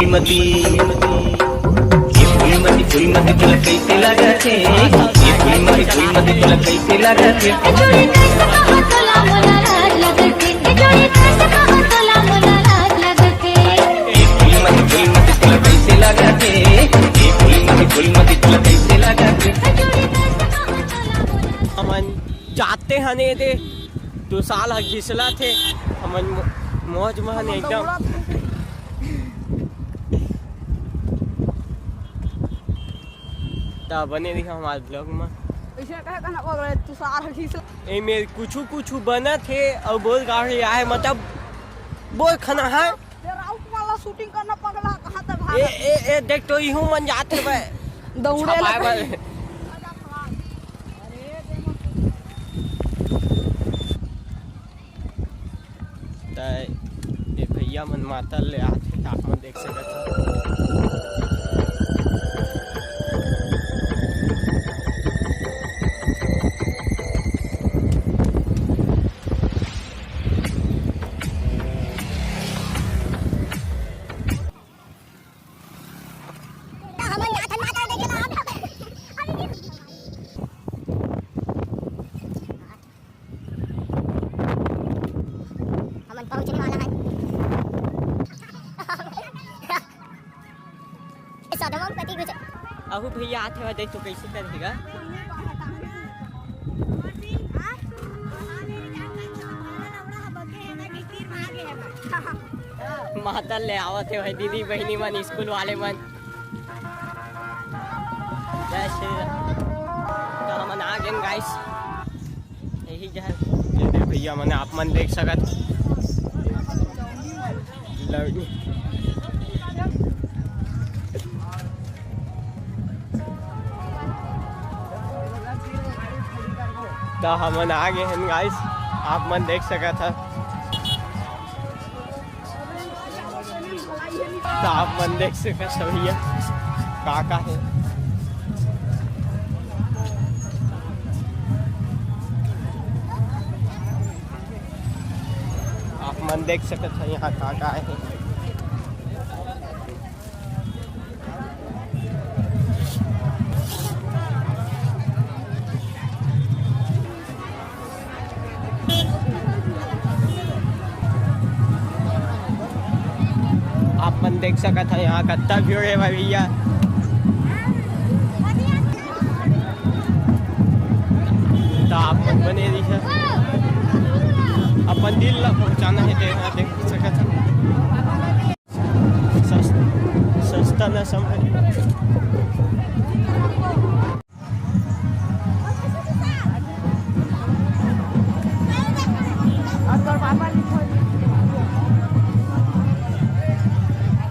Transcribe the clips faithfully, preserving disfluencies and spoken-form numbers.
फूलमती, ये फूलमती, फूलमती तोला कैसे लागत हे? ये फूलमती, फूलमती तोला कैसे लागत हे? ए जोड़ी कैसे कहा तोला मोला लाज लगत हे? ए जोड़ी कैसे कहा तोला मोला लाज लगत हे? ये फूलमती, फूलमती तोला कैसे लागत हे? ये फूलमती, फूलमती तोला कैसे लागत हे? ए जोड़ी कैसे कहा तोला मोला हमन जाते हने दे, दू साल ह घिसला थे, हमन मो-, मौज महन एकदम। त बने रही हमारे ब्लॉग में। ऐसे कहे कहना बोल रहे, तू सारा खींच। एमे कुछु कुछु बनत हे अउ बोल गाड़ी आए, मतलब बोल खाना है। ये राउत वाला शूटिंग करना पगला, कहाँ तक ए, भाग? ए, ए, देख तो इहू मन जात हे बे। दौड़े छपाए लगे। बे। त ये भैया मन मातल ले आथे, त आप मन देख सकत हव। हमन पहुंचने वाला है। सदमा में कति गुजर। अहू भैया आथे, देख तो कैसे कर देगा। मातल ले आवत हे भाई, दीदी बहिनी मन, स्कूल वाले मन। जय श्री राम। तो हमन आ गेन गाइस, यही जहर। ये दे भैया मन, आप मन देख सकत लव-, तो हमन आ गे हन गाइस, आप मन देख सकत ह। तो आप मन देख सकत हो भैया, का का है। आप मन देख सकत हो यहाँ का का है। आप मन देख सकत ह यहाँ कत्ता भीड़ हे भाई भैया। तो आप मन बने रहिए, अपन दिल ला पहुँचाना है तो यहाँ देख सकत ह। सस-, सस्ता ना समझ।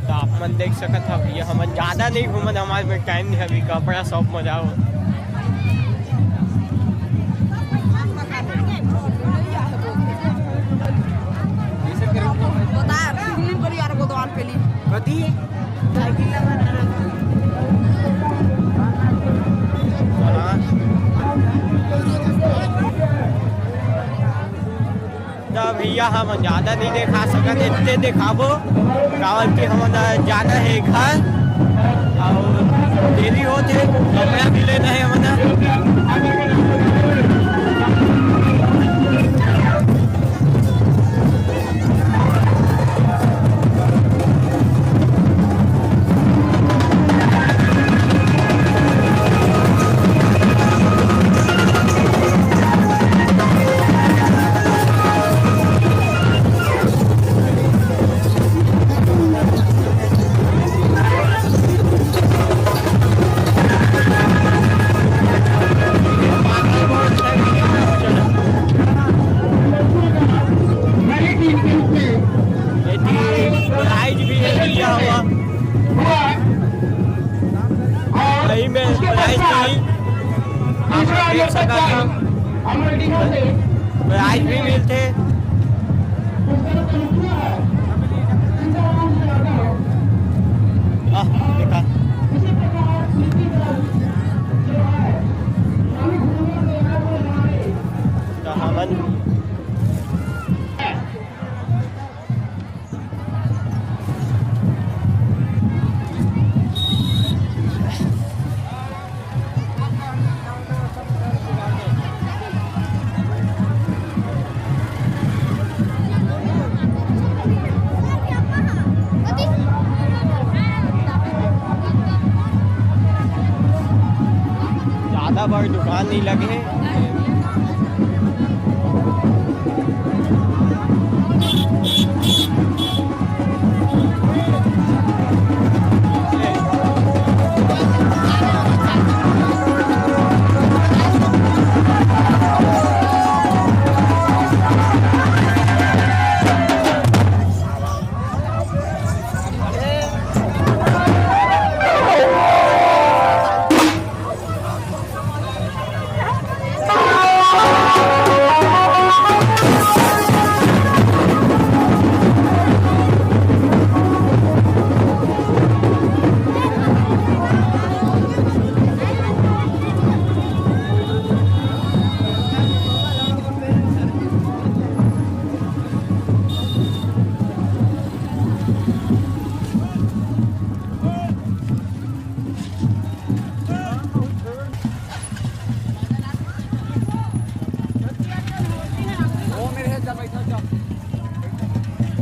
तो आप मन देख सकत हव, ये हमन ज्यादा नहीं घूमन, हमारे में टाइम नहीं, अभी कपड़ा शॉप में जाओ। बता, घूमने पर यार, गोदवान पे ली। कथी? त भैया, हम ज्यादा नहीं देखा सकत, इतने देखाबो, काबर कि हमन जाना है घर और देरी होत है, कपड़ा भी लेना है हमन। प्राइज भी है दिया हुआ। सही में प्राइज भी, आप देख सकत हव, प्राइज भी मिलथे। आह, देखा। तो हमन पर दुकान नहीं लगे हे।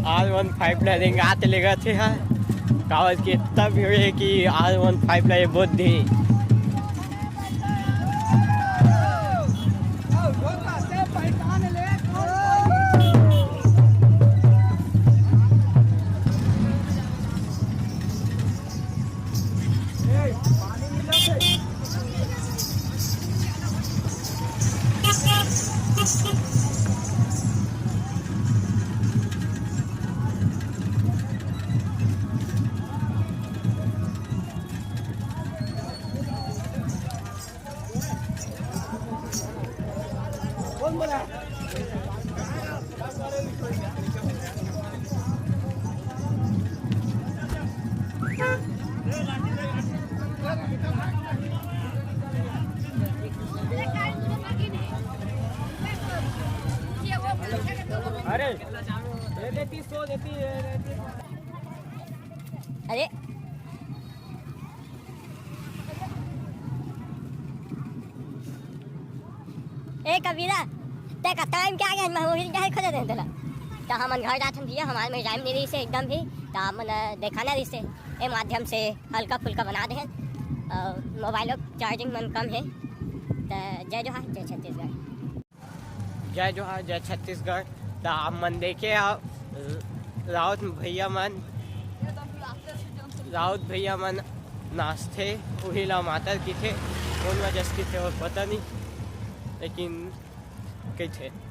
आर वन फाइव ला रेंगात लेगत हे हा। काबर कि इतना भीड़ हे कि आर वन फाइव ला ये बोध दे। अरे, ये देती, सो देती, ये देती। अरे, ए कबीरा, तैं का टाइम के आगे, मैं वही जाए खोजे दें तोला। त हमन घर जाथन भैया, हमारे में टाइम नहीं रही से एकदम भी, त हमन, अ, देखाना रही से, ए माध्यम से हल्का फुल्का बना दे हैं। अ, मोबाइल चार्जिंग मन कम है, त जय जोहार, जय छत्तीसगढ़। जय जोहार, जय छत्तीसगढ़। त आप मन देखे आ, राउत भैया मन, राउत भैया मन नाचथे, उही ला मातर किथे, कोन वजह से किथे और पता नहीं, लेकिन कहिथे।